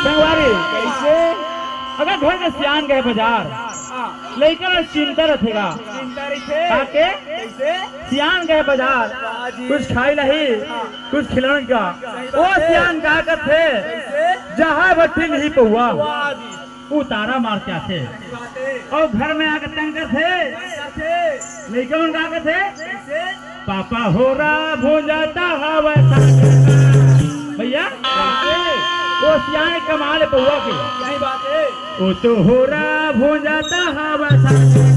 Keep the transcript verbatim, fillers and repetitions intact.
संगवारी, कैसे? अगर घर के सियान गए बाजार, हाँ। लइका मन चिंता रथे गा। चिंता रहिथे। काके? कैसे? सियान गए बाजार, वाह जी। कुछ खाई लाही, हाँ। कुछ खिलौना का। सही बात ओ है। सियान का कथे, कैसे? जहाँ भट्ठी नहीं पौवा, वाह जी। उतारा मार के आथे। बात है। अउ घर में आके तंग करथे। तंग करथे। लइका मन का कथे? कैसे? पापा होरा भूंजाता हवय साग। भैया, ओ सियान कमाल पौवा के। सही बात है। ओ तो होरा भूंजाता हवय साग।